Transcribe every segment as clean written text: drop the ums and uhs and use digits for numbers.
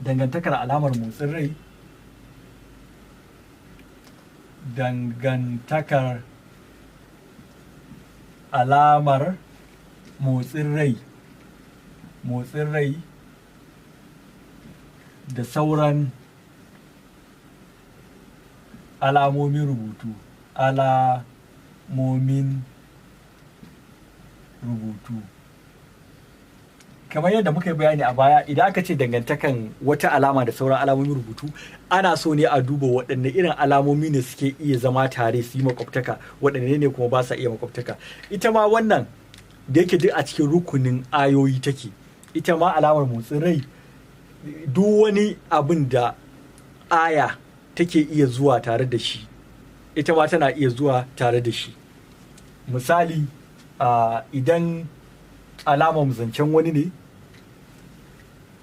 Dangantakar alamar motsin rai, dangantakar alamar motsin rai, motsin rai da sauran alamomin rubutu, alamomin rubutu. Kamar yadda muka yi bayani a baya, idan aka ce dangantakan wata alama da sauran alamomin rubutu, ana so ne a duba waɗanne irin alamomi ne suke iya zama tare su yi makwabtaka, waɗanne ne kuma ba sa iya makwabtaka. Ita ma wannan da yake duk a cikin rukunin ayoyi take, ita ma alamar motsin rai, duk wani abin da aya take iya zuwa tare da shi, ita ma tana iya zuwa tare da shi. Misali, idan alamar zancen wani ne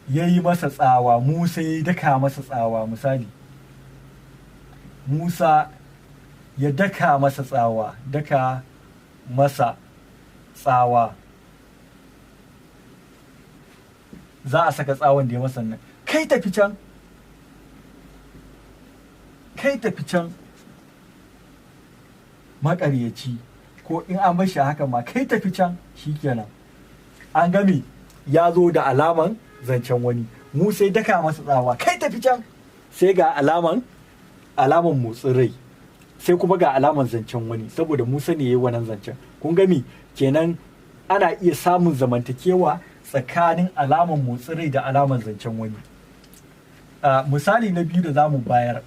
ya yi masa tsawa, Musa ya daka masa tsawa, misali Musa ya daka masa tsawa, daka masa tsawa, za a saka tsawon da ya masa nan, kai tafi can, kai tafi can maƙaryaci, ko in an bar shi haka ma, kai tafi can, shikenan an game ya zo da alaman zancen wani. Musa ya daka masa tsawa, kai tafi can, sai ga alaman motsin rai, sai kuma ga alaman zancen wani, saboda Musa ne ya yi wannan zancen. Kun gami kenan ana iya samun zamantakewa tsakanin alaman motsin rai da alaman zancen wani. Misali na biyu da za mu bayar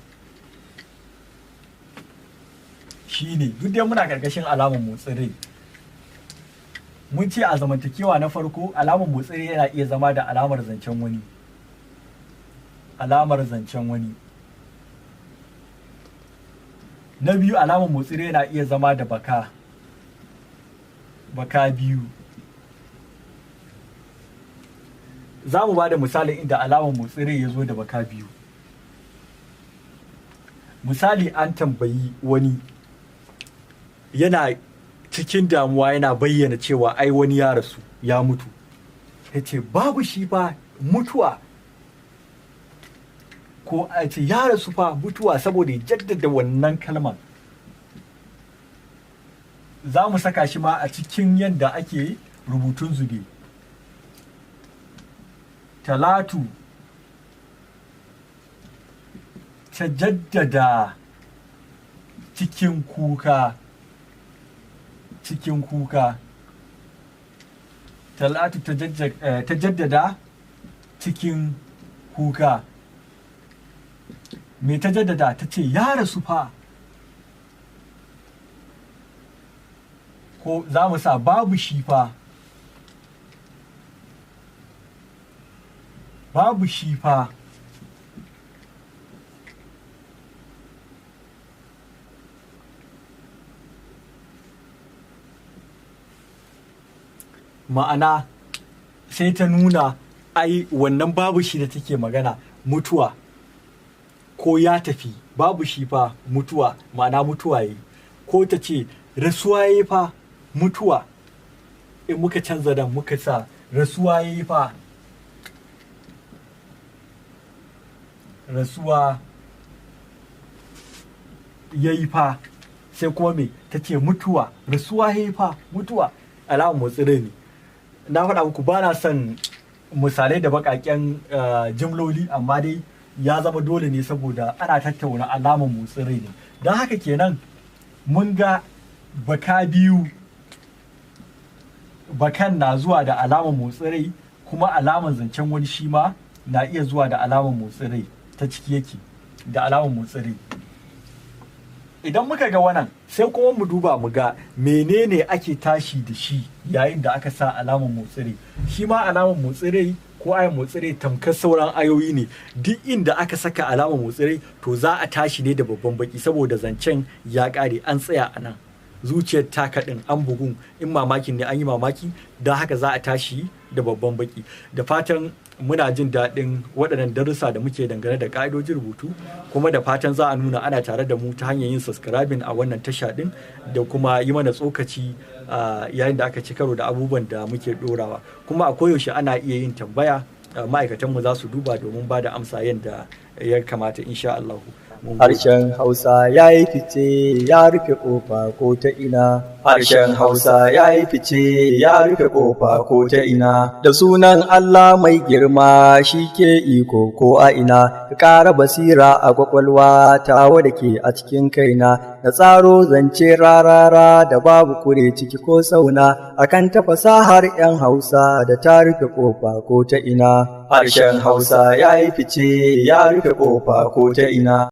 shine, duk dai muna karkashin alaman motsin rai. Mun ce a zamantakewa na farko, alamar motsin rai yana iya zama da alamar zancen wani, alamar zancen wani. Na biyu, alamar motsin rai yana iya zama da baka, baka biyu. Za mu ba da misalin inda alamar motsin rai ya zo da baka biyu. Misali, an tambayi wani yana cikin damuwa, yana bayyana cewa ai wani ya rasu, ya mutu, ya ce babu shi fa, mutuwa, ko a ce ya rasu fa, mutuwa, saboda ya jaddada wannan kalmar. Za mu saka shi ma a cikin yadda ake rubutun zube. Talatu ta jaddada cikin kuka, cikin kuka. Talatu ta jaddada cikin kuka. Me ta jaddada? Ta ce ya rasu fa, ko za mu sa babu shi fa, babu shi fa. Ma'ana sai ta nuna ai wannan babu shi da take magana mutuwa, ko ya tafi, babu shi fa mutuwa, ma'ana mutuwa yi, ko ta ce rasuwa yi fa mutuwa. In muka canza dan muka sa rasuwa yi fa, rasuwa ya yi fa, sai kuma me ta ce mutuwa, rasuwa ya yi fa mutuwa, alamar motsi rai ne. Na faɗa muku ba na son misalai da baƙaƙen jimloli, amma dai ya zama dole ne saboda ana tattauna alamar motsin rai ne. Don haka kenan mun ga baka biyu, bakan na zuwa da alamar motsin rai, kuma alamar zancen wani shi ma na iya zuwa da alamar motsin rai, ta ciki yake da alamar motsin rai. Idan muka ga wannan, sai kuma mu duba mu ga menene ake tashi da shi yayin da aka sa alamar motsin rai. Shi ma alamar motsin rai ko ayan motsin rai tamkar sauran ayoyi ne. Duk inda aka saka alamar motsin rai to za a tashi ne da babban baki, saboda zancen ya ƙare, an tsaya a nan, zuciyar ta kaɗin, an bugun, in mamakin ne an yi mamaki, don haka za a tashi da babban baki. Da fatan muna jin daɗin waɗannan darussa da muke dangane da ƙa'idojin rubutu, kuma da fatan za a nuna ana tare da mu ta hanyar yin subscribing a wannan tasha ɗin da kuma yi mana tsokaci yayin da aka ci karo da abubuwan da muke ɗorawa. Kuma a koyaushe ana iya yin tambaya. Ma'aikatanmu za su duba domin ba da amsa yadda ya kamata, insha Allah. Harshen Hausa ya yi fice, ya rufe ƙofa ko ta ina. Harshen Hausa ya yi fice, ya rufe ƙofa ko ta ina. Da sunan Allah mai girma, shi ke iko ko a ina. Ka ƙara basira a ƙwaƙwalwa ta da ke a cikin kaina. Na tsaro zance rarara da babu kure ciki ko sauna. Akan ta fasahar 'yan Hausa da ta rufe ƙofa ko ta ina. Harshen Hausa ya yi fice, ya rufe ƙofa ko ta ina.